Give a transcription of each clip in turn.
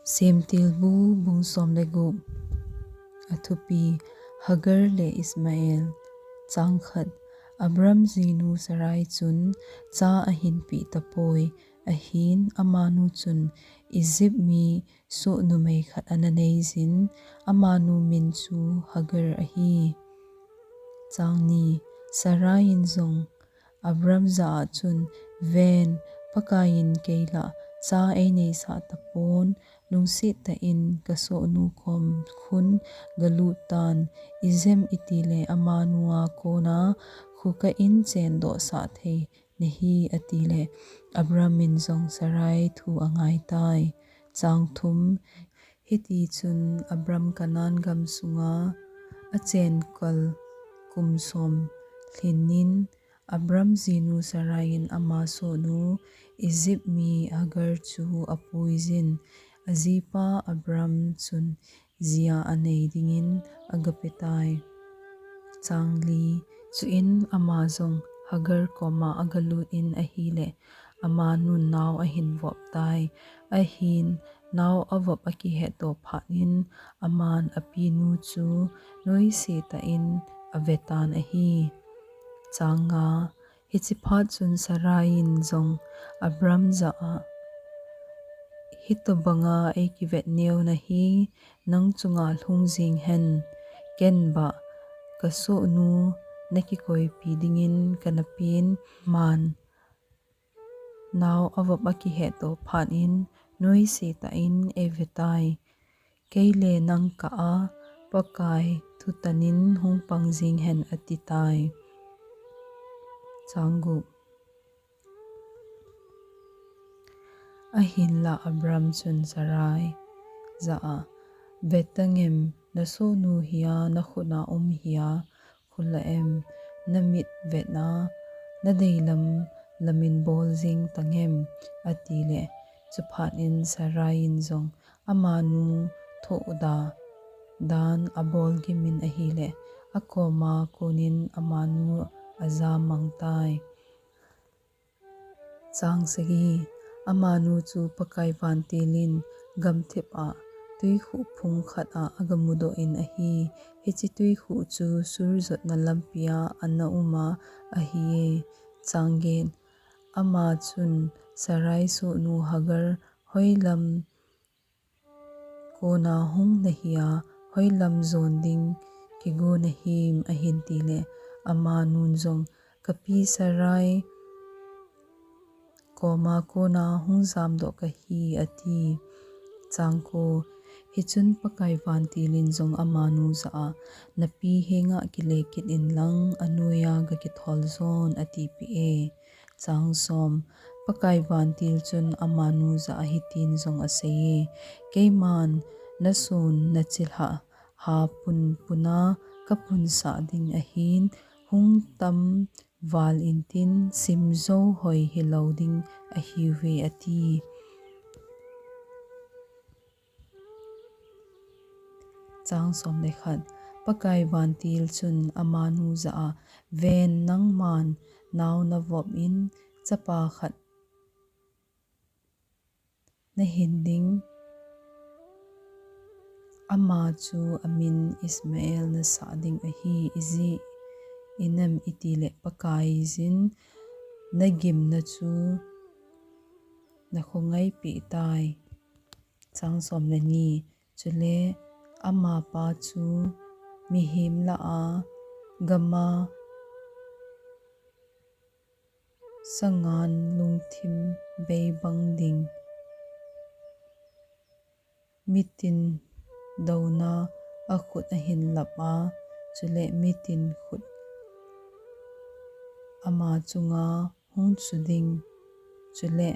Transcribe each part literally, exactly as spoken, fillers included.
Semtilbu bung som le gup. Athupi: Hagar le Ismael. Chang khat. Abram jinu Sarai chun cha ahin pe tapoi, ahin amanu chun Egypt mi soh numei khat ana neijin, amanu min chu Hagar ahi. Chang ni. Sarai in jong Abram jah a chun, Ven, Pakai in kei lah cha eineisah tapon, lungset tah in kasohnu kom khun galut tan, ijeh inem itile amanu a kona khuka in chendoh sah thei nahi, atile Abram in jong Sarai thu angaitai. Chang thum. Hiti chun Abram Canaan gam sunga achen kal kum som lhinin, Abram jinu Sarai in ama sohnu Egypt mi Hagar chu apuijin, ajipa Abram chun jia anei dingin agapetai. Chang li. Chuin ama jong Hagar koma agalut in ahile, amanun nao ahin vop tai. Ahin nao avop akihetdoh phat in, aman apinu chu noise tah in avetan ahi. Chang nga. Hiche phat chun Sarai in jong Abram jah a, Hitobanga eikivet neo nahi, nang chunga lhung jing hen, ken bah kasohnu nakikoipi dingin kana pen. Aman nao avop akihetdoh phat in noise tah in eivetai. Kei le nang kah a Pakai thutan in hung pang jing hen, atitai. Chang gup. Ahinlah Abram chun Sarai jah a, Vetan em, nasohnu hia nakhut a um hia, khula em, namit vetna nadeilam lamin bol jing tang em, atile, chuphat in Sarai in jong amanu thohda dan abol gimin ahile, akoma konin amanu ajamang tai. Chang sagi. Amanu chu Pakai vantil in gamthip a tuikhuh phung khat a agamudoh in ahi. Hiche tuikhuh chu Shur jotna lampi a ana um a ahiye. Chang get. Ama chun Sarai sohnu Hagar hoilam kona hung nahia, hoilam jon ding kigo nahim, ahin tile, amanun jong, Kapi Sarai koma kona hung jamdoh kahi, ati. Chang ko. Hichun Pakai vantil in jong amanu jah a, Napi henga kile kit inlang, anoiya gakithol jon, atipeh e. Chang som. Pakai vantil chun amanu jah a hitin jong aseiye, Keiman nason nachilhah ha punpuna kapunsah ding ahin, hung tam val intin simjou hoi hilou ding ahiuve, ati. Chang som le khat. Pakai vantil chun amanu jah a, Ven, nangman nao navop in, chapa khat nahin ding, ama chu amin Ismael nasah ding ahi, ijeh inem itile Pakaiyin nagimna chu nakhongai peh tai. Chang som le ni. Chule amapa chu mihem lah a gam a sangan lungthim bei bang ding, mitin douna akhut ahin lap a, chule mitin khut ama chunga hung chu ding, chule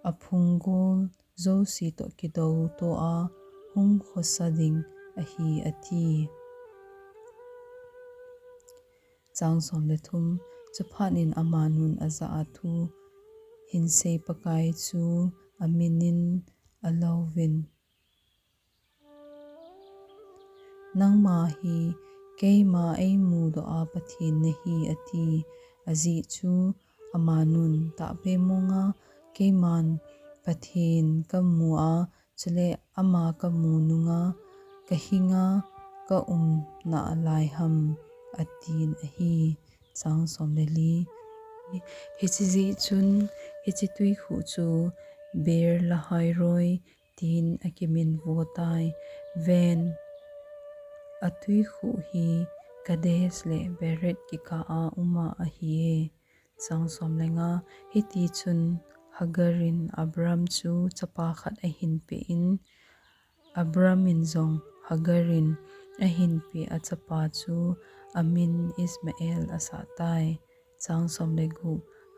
aphung gol jouse toh kidou to a hung khosa ding ahi, ati. Chang som le thum. Chuphat in amanun ajah a thu hinsei Pakai chu amin in alouvin, Nangma hi keima eimudoh a Pathen nahi, ati. Ajeh chu amanun, Tahbemonga keiman Pathen kamu a, chule ama kamu nunga kahinga kaumna lai ham, atin ahi. Hiche jeh chun hiche twikhuh chu Beer-lahai-roi tin akiminvo tai. Ven, atwikhuh hi Kadesh le Bered kikah a uma ahi. Hitichun Hagar in Abram chu chapa khat ahinpeh in, Abram in jong Hagar in ahinpeh achapa chu amin Ishmael asahtai.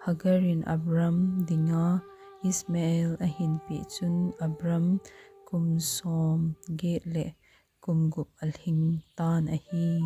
Hagar in Abram dinga Ishmael ahinpeh chun Abram kum somget le kum gup alhingtan ahi.